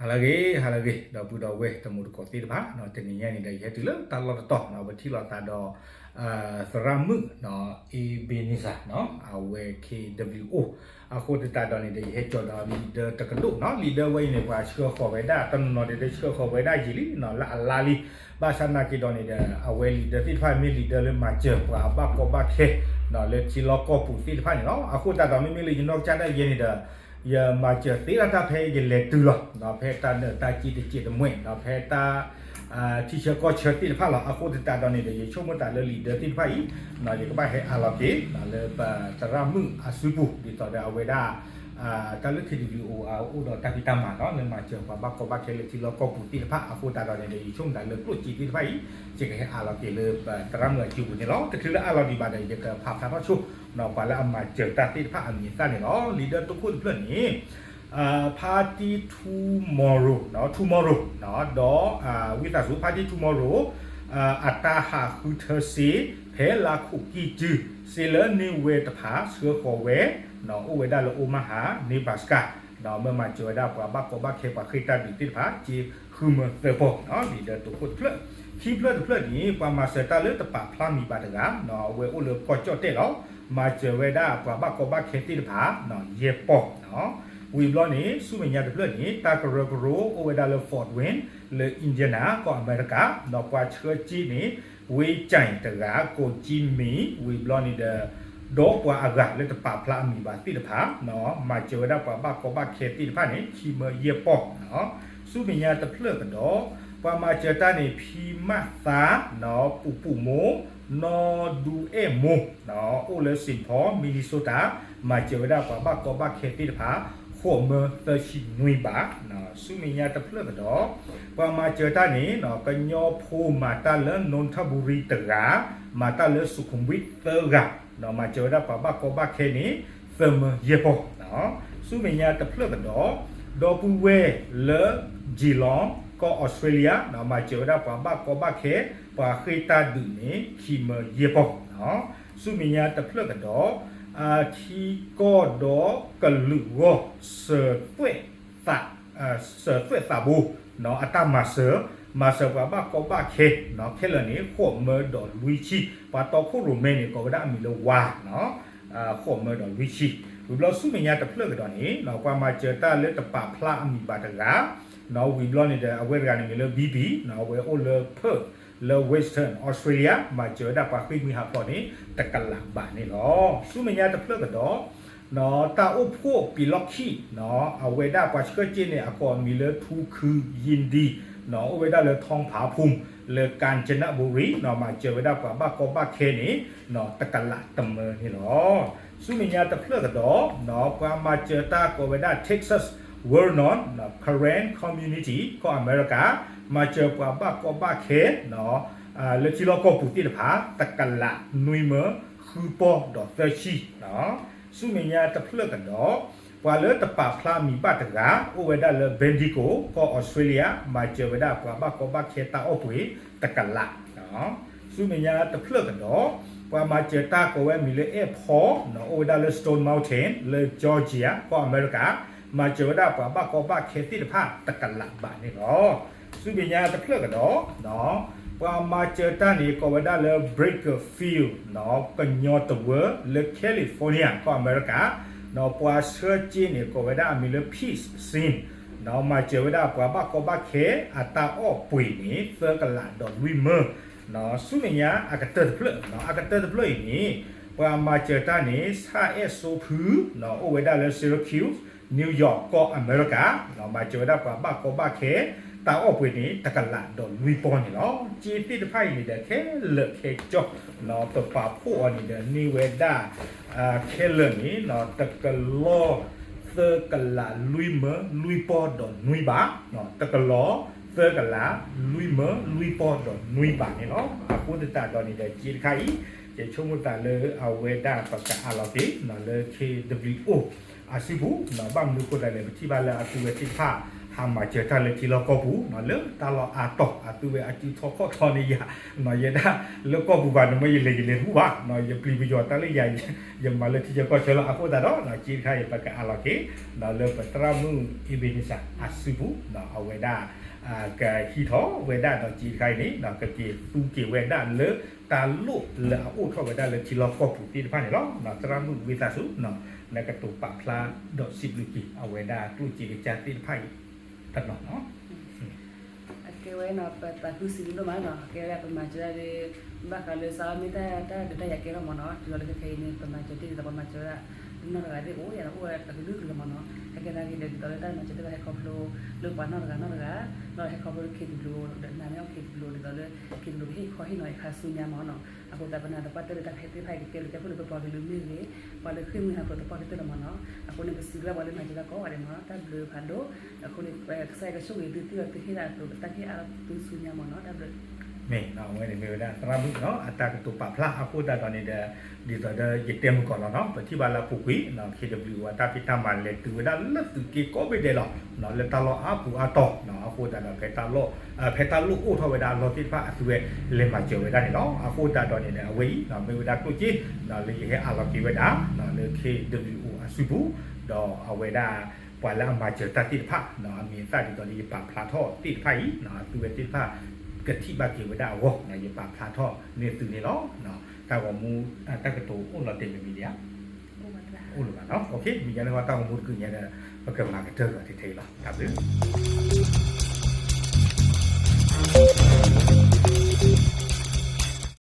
ဟါလၢအဂ့ၤ ဟါလၢအဂ့ၤ ဒီပုၢ်ဒီဝဲၢ်တံၤသကိးသ့ၣ်တဖၣ်, တနံၤညါန့ၣ်ဒီး ယဟဲတုၤလၢတၢ်လီၢ်တတီၤ ပထံၣ်လိာ်သးဒီး သရၣ်မုၣ် Ebenezer အဝဲ K W O အဃိသတးဒီးန့ၣ်ဒီး ယဟဲကၠီၤဒီး leader တကဒိၣ်နီၤ, leader ဝဲအံၤန့ၣ် ပှၤဆှၢဃီၤဝဲဒၣ် တနီၤနီၤဒီး ဆှၢဃီၤဝဲဒၣ်ယံာ်လံနီၤ လၢအလါလံ, ဘၣ်ဆၣ်နာ်က့ၤဒီးန့ၣ်ဒီး အဝဲ leader သ့ၣ်တဖၣ်မ့ၢ် leader လၢမၤစၢၤပှၤဘၣ်ကီဘၣ်ခဲ လၢထံလီၢ်ကီၢ်ပူၤသ့ၣ်တဖၣ်န့ၣ်လီၤ. အဃိသတးဒီး မ့မ့ၢ်လၢယနီၢ်ကစၢ်ဒၣ်ယဲန့ၣ်ဒီး ယမၤစၢၤသ့လၢတၢ်ဖဲယလဲၤတုၤလီၤ, ဖဲတၢ်နၢၤတၢ်က့တစဲးတမှဲး ဖဲတၢ် ထံဆၢကီၢ်ဆၢသ့ၣ်တဖၣ်လီၤ. အဃိသတးဒီးန့ၣ်ဒီး ယဆိကမိၣ်သးလၢ leader သ့ၣ်တဖၣ်အံၤ ယကဘၣ်ဟဲအးလီၤက့ၤ လၢပသရၣ်မုၣ်အစုပူၤ ဒ်သိးဒီးအဝဲဒၣ် တၢ်လၢ K W O အအိၣ်ဒီးတၢ်ဖံးတၢ်မၤနီၤ လၢမၤစၢၤပှၤဘၣ်ကီဘၣ်ခဲလၢထံလီၢ်ကီၢ်ပူၤသ့ၣ်တဖၣ် အဃိသတးဒီးန့ၣ်ဒီး ယဆိကမိၣ်သးလၢကျိၣ်စ့သ့ၣ်တဖၣ်အံၤ ယကဟဲအးလီၤက့ၤလၢပသရၣ်မုၣ်အစုပူၤန့ၣ်လီၤ. တချုးလၢအးလီၤဒံးဘၣ်ဒီး ယကဖးဖျါထီၣ်ဆိ ပှၤလၢအမၤစၢၤတၢ်သ့ၣ်တဖၣ်အမံၤအသၣ်န့ၣ်လီၤ. leader တခိၣ်တဖျၢၣ်န့ၣ် Party Tomorrow, Tomorrow ဒီး ဝံသးစူၤ Party Tomorrow အတၢ်ဟးဃုထၢစ့ ဖဲလါခိၣ်ကံၢ်စု စ့လၢန့ၢ်ဝဲတဖၣ် ဆှၢဃီၤဝဲ အိၣ်ဝဲဒၣ်လၢ Omaha Nebraska ဒီးမၢမၤစၢၤဝဲဒၣ်ပှၤဘၣ်ကီဘၣ်ခဲ ပှၤဃ့ၢ်တၢ်ဒုးသ့ၣ်တဖၣ် က့ဃုမၢသၢပီၢ် leader တခိၣ်တဖျၢၣ်. ခံဖျၢၣ်တဖျၢၣ်န့ၣ် ပှၤမၤစၢၤတၢ်လၢတပာ်ဖျါမံၤဘၣ်တဂၤ အဝဲအိၣ်လၢကီၢ်ကၠီၣ်တဲၣ်လီၤ. မၤစၢၤဝဲဒၣ်ပှၤဘၣ်ကီဘၣ်ခဲသ့ၣ်တဖၣ် ယဲၢ်ပီၢ် ဝံၤဘျီန့ၣ် ဆူမဲာ်ညါတဖျၢၣ်န့ၣ် တၢ်ကရၢကရိအိၣ်ဝဲဒၣ်လၢ Fort Wayne လၢ Indiana ကီၢ်အမဲရကၤ ဒီးပှၤဆှၢစ့န့ၣ် ဝ့ကၠဲၣ်တဂၤ ကိးကၠံမံၤ ဝံၤဘျီန့ၣ်ဒီး ဒီးပှၤအဂၤလၢတပာ်ဖျါအမံၤဘၣ်သ့ၣ်တဖၣ် မၤစၢၤဝဲဒၣ်ပှၤဘၣ်ကီဘၣ်ခဲသ့ၣ်တဖၣ်န့ၣ် ခံမၢယဲၢ်ပီၢ် ဆူမဲာ်ညါတဖျၢၣ်ကဒီး ပှၤမၤစၢၤတၢ်န့ၣ် ဖံမးသါ ပူၤပူၤမိၢ် နီၢ်ဒူအဲၣ်မိၢ် အိၣ်လၢ Saint Paul Minnesota မၤစၢၤဝဲဒၣ်ပှၤဘၣ်ကီဘၣ်ခဲသ့ၣ်တဖၣ် ဃိးမၢသၢဆံနွံဘး ဆူမဲာ်ညါတဖျၢၣ်ကဒီး ပှၤမၤစၢၤတၢ်န့ၣ် ကညီဖိမၤတၢ်လၢ Nonthaburi တဂၤ မၤတၢ်လၢ Sukhumvit သၢဂၤ မၤစၢၤဝဲဒၣ်ပှၤဘၣ်ကီဘၣ်ခဲန့ၣ် သၢမၢယဲၢ်ပီၢ် ဆူမဲာ်ညါတဖျၢၣ်ကဒီး ဒီပုၢ်ဝဲၢ်လၢ Geelong ကီၢ်အီစထြ့လယါ မၤစၢၤဝဲဒၣ်ပှၤဘၣ်ကီဘၣ်ခဲ ပှၤဃ့ၢ်တၢ်ဒုးန့ၣ် ခံမၢယဲၢ်ပီၢ် ဆူမဲာ်ညါတဖျၢၣ်ကဒီး ထံကီၢ်ဒီးကလုာ်ဂီၢ် စၢၤသွဲၣ်သး စၢၤသွဲၣ်သးဘိ အတၢ်မၤစၢၤ မၤစၢၤပှၤဘၣ်ကီဘၣ်ခဲ ခဲလၢာ်န့ၣ် ဃိးမၢဒီးလွံၢ်ဆံ ပှၤတီခိၣ်ရိၣ်မဲန့ၣ် ကိးဝဲဒၣ်အမံၤလၢဝါ ဃိးမၢဒီးလွံၢ်ဆံ ဝံၤဘျီဆူမဲာ်ညါတဖျၢၣ်ကဒီးန့ၣ် ပှၤမၤစၢၤတၢ်လၢတပာ်ဖျါအမံၤဘၣ်တဂၤ ဝံၤဘျီန့ၣ်ဒီး အဝဲတဂၤန့ၣ်မ့ၢ်လၢ ဘံဘံ အဝဲအိၣ်လၢ Perth လၢ Western Australia မၤစၢၤဝဲဒၣ်ပှၤဃ့ၢ်မှံဟးဖျိးန့ၣ် တကလးဘးန့ၣ်လီၤ. ဆူမဲာ်ညါတဖျၢၣ်ကဒီး တၢ်အိၣ်ဖှိၣ်ပံၤလီၢ်ခံ အဝဲဒၣ်ပှၤဆှၢစ့န့ၣ် အကိးအမံၤလၢ ထူခူယ့ဒံ အိၣ်ဝဲဒၣ်လၢ ထီဖးဖူမ် လၢ ကၣ်စနဘူရံ မၤစၢၤဝဲဒၣ်ပှၤဘၣ်ကီဘၣ်ခဲန့ၣ် တကလးတမၢန့ၣ်လီၤ. ဆူမဲာ်ညါတဖျၢၣ်ကဒီး ပှၤမၤစၢၤတၢ်ကိးဝဲဒၣ် Texas Vernon Karen Community ကီၢ်အမဲရကၤ မၤစၢၤပှၤဘၣ်ကီဘၣ်ခဲ လၢထံလီၢ်ကီၢ်ပူၤသ့ၣ်တဖၣ် တကလးနွံမၢဃုပီၢ်ဒီးသၢဆံ ဆူမဲာ်ညါတဖျၢၣ်ကဒီး ပှၤလၢတပာ်ဖျါမံၤဘၣ်တဂၤ အိၣ်ဝဲဒၣ်လၢ Bendigo ကီၢ်အီစထြ့လယါ မၤစၢၤဝဲဒၣ်ပှၤဘၣ်ကီဘၣ်ခဲတၢ်အီၣ်ပှ့ၤတကလး ဆူမဲာ်ညါတဖျၢၣ်ကဒီး ပှၤမၤစၢၤတၢ်ကိးဝဲအမံၤလၢ အဲၣ်ဖီ အိၣ်ဝဲဒၣ်လၢ Stone Mountain လၢ Georgia ကီၢ်အမဲရကၤ မၤစၢၤဝဲဒၣ်ပှၤဘၣ်ကီဘၣ်ခဲသ့ၣ်တဖၣ်တကလးဘးန့ၣ်လီၤ. ဆူမဲာ်ညါတဖျၢၣ်ကဒီး ပှၤမၤစၢၤတၢ်န့ၣ် ကိးဝဲဒၣ်လၢ Bakersfield ကညီတဝၢ လၢ California ကီၢ်အမဲရကၤ ပှၤဆှၢစ့န့ၣ် ကိးဝဲဒၣ်အမံၤလၢ Peace Sin မၤစၢၤဝဲဒၣ်ပှၤဘၣ်ကီဘၣ်ခဲအတၢ်အီၣ်ပှ့ၤန့ၣ် သၢကလးဒီးလွံၢ်မၢ ဆူမဲာ်ညါအကတၢၢ်တဖျၢၣ် အကတၢၢ်တဖျၢၣ်အံၤန့ၣ် ပှၤမၤစၢၤတၢ်န့ၣ် ဆၣ်အဲၣ်စိဖု အိၣ်ဝဲဒၣ်လၢ Syracuse New York ကီၢ်အမဲရကၤ မၤစၢၤဝဲဒၣ်ပှၤဘၣ်ကီဘၣ်ခဲ တၢ်အီၣ်ပှ့ၤန့ၣ် တကလးဒီးလွံၢ်ပီၢ်န့ၣ်လီၤ. စ့သ့ၣ်တဖၣ်အံၤန့ၣ်ဒီး ခဲလၢာ်ခဲဆ့ ပပာ်ဖှိၣ်အီၤန့ၣ်ဒီး န့ၢ်ဝဲဒၣ် ခဲလၢာ်န့ၣ် တကလီၢ် သၢကလးလွံၢ်မၢလွံၢ်ပီၢ်ဒီးနွံဘး တကလီၢ် သၢကလးလွံၢ်မၢလွံၢ်ပီၢ်ဒီးနွံဘးန့ၣ်လီၤ. အဃိသတးဒီးန့ၣ်ဒီး စ့တခါအံၤ ယဆိကမိၣ်သးလၢအဝဲဒၣ်ပကအးလီၤက့ၤ လၢ K W O အစုပူၤ ဘၣ်မနုၤဃိသတးလဲၣ် ပထံၣ်ဘၣ်လၢအသုဝဲသ့ၣ်တဖၣ် အမၤစၢၤတၢ်လၢထံလီၢ်ကီၢ်ပူၤ လၢတၢ်လီၢ်အါတီၤ အသုဝဲအစုထီၣ်ခီၣ်ထီန့ၢ်ယၤ, ယဲဒၣ်လၢကီၢ်ပူၤဘၣ်န့ၣ် မ့ၢ်ယလဲၤယလဲၤတဘူၣ်ဘၣ်, ယပျံၤပယီၤတၢ်လၢယၤ ယမၤလၢထံဆၢကီၢ်ဆၢလီၤ. အဃိသတးဒီး စ့တခါအံၤ ပကအးလီၤက့ၤ ဒီးလၢပသရၣ်မုၣ် အ့ဘ့နံစၤ အစုပူၤ အဝဲဒၣ် ကဟံးထီၣ်ဝဲဒၣ်ဒီးစ့တခါအံၤန့ၣ် ကက့ၤသူက့ၤဝဲဒၣ်လၢတၢ်လိၣ်လၢအအိၣ်ထီၣ်ဝဲဒၣ်လၢထံလီၢ်ကီၢ်ပူၤသ့ၣ်တဖၣ်န့ၣ်လီၤ. သရၣ်မုၣ်ဝံသးစူၤ နကတိၤပာ်ဖျါဒီးစံးဘျုးက့ၤ အဝဲဒၣ်ကျိၣ်စ့ကစၢ်သ့ၣ်တဖၣ်အံၤတနီၤနီၤ. အကဲဝဲနီၤ ပသးခုစံးဘျုးဒိၣ်မးနီၤ, ကဲဝဲဒၣ်ပမၤစၢၤဒၣ်ဒီး ဘၣ်ဃးလၢစးထီၣ်မ့ၢ်တၢ်ဒုးတၢ်ယၤကဲထီၣ်မ့ၢ်နီၤ, တုၤလီၤလၢခဲခဲအံၤန့ၣ် ပမၤစၢၤတ့ၢ်ဒ်သိးပမၤစၢၤဝဲဒၣ် နီၢ်တဂၤသ့ၣ်အိၣ်ယၤဒီး အိၣ်ဝဲအကလုာ်ကလုာ်လီၤမ့ၢ်နီၤ. ဟဲကဲသနာ်က့ဒီး ဒ်သိးလၢတၢ်မၤစၢၤတ့ၢ်ဒီးဟဲခီဖျိ လၢပှၤနီၢ်တဂၤနီၢ်တဂၤ ဒီးဟဲခီဖျိလၢ ခ့တဘျိ ဒီးနၤန့ၣ်အီၤ ခ့တဘျိ ဒ်သိးလၢ ခ့တဘျိကဟ့ၣ်ခီဟ့ၣ်နီၤ ယခါဆူညါမ့ၢ်နီၤ. အဃိသတးပနာ်သပှၢ်တၢၢ်လၢတၢ်ကဟဲသ့ၣ်တဖၣ်အံၤ ကကဲဘျုးကဲဖှိၣ်လၢပပှၤကလုာ်မ့ၢ်ဂ့ၤ, ပှၤလၢဃ့ၢ်မှံဟးဖျိးသပှၢ်ကတၢၢ်လီၤမ့ၢ်နီၤ. အဃိန့ၣ် ပစံးဘျုးပှၤလၢမၤစၢၤတၢ်ကိးဂၤဒဲးမ့ၢ်နီၤ, တၢ်ဘျုးဖးဒိၣ်. အဃိန့ၣ် ကစၢ်ယွၤကဆိၣ်ဂ့ၤသု သုဒီးသုဟ့ၣ်ဒၣ်အသိး တၢ်ကဟ့ၣ်အါထီၣ်သုဆူညါမ့ၢ်နီၤ, တၢ်ဘျုး. မ့ၢ်နီၤ, အဝဲန့ၣ်မ့ၢ်ဝဲဒၣ်သရၣ်မုၣ်နီၤ အတၢ်ကတိၤပာ်ဖျါအဃိသတးဒီးန့ၣ်ဒီး ဒ်သိးဒီးယတဲမုၢ်ကီၢ်လီၤနီၤ, ပထံၣ်ဘၣ်လၢအပူၤကွံာ် ခ့တဘျုးအတၢ်ဖံးတၢ်မၤလဲၤတုၤဝဲဒၣ်လၢသုးက့ကိးဘ့ၣ်ဒဲးလီၤ, လၢတၢ်လီၢ်အါပူၤအါတီၤ, အဃိသတးဒီး ဖဲတၢ်လီၢ် ဖဲတၢ်လိၣ်အိၣ်ထီၣ်ဝဲဒၣ်အလီၢ်သ့ၣ်တဖၣ်အသုဝဲ လဲၤမၤစၢၤဝဲဒၣ်န့ၣ်လီၤ. အဃိသတးဒီးန့ၣ်ဒီး အဝဲအံၤ မ့ၢ်ဝဲဒၣ်ကျိၣ်စ့ လၢယဟဲအးလီၤက့ၤဝဲဒၣ် လၢ ခ့တဘျုးအိၣ် အစုပူၤ, ဒီးအဝဲဒၣ် ပှၤလၢအမၤစၢၤတၢ်သ့ၣ်တဖၣ် အမံၤအသၣ်ဒ်သိးလၢယပာ်ဖျါထီၣ်သ့ၣ်တဖၣ်အံၤ အသုဝဲသ့ၣ်တဖၣ် ကထံၣ်ဘၣ်က့ၤဝဲဒၣ်အဂီၢ် ယပာ်ဖျါထီၣ်န့ၢ်သုန့ၣ်လီၤ. တၢ်ဂီၤမူ တၢ်ကတိၤအိၣ်လီၤတဲာ်မ့မ့ၢ်ဒံးဧါ, အိၣ်လၢၤဘၣ်နီၤ. မ့ၢ်ညါန့ၣ်ဃီ တၢ်ဂီၤမူတကုာ်ညါဒီး ပကမၤကတၢၢ်လီၤထဲထဲအံၤလီၤ. တၢ်ဘျုး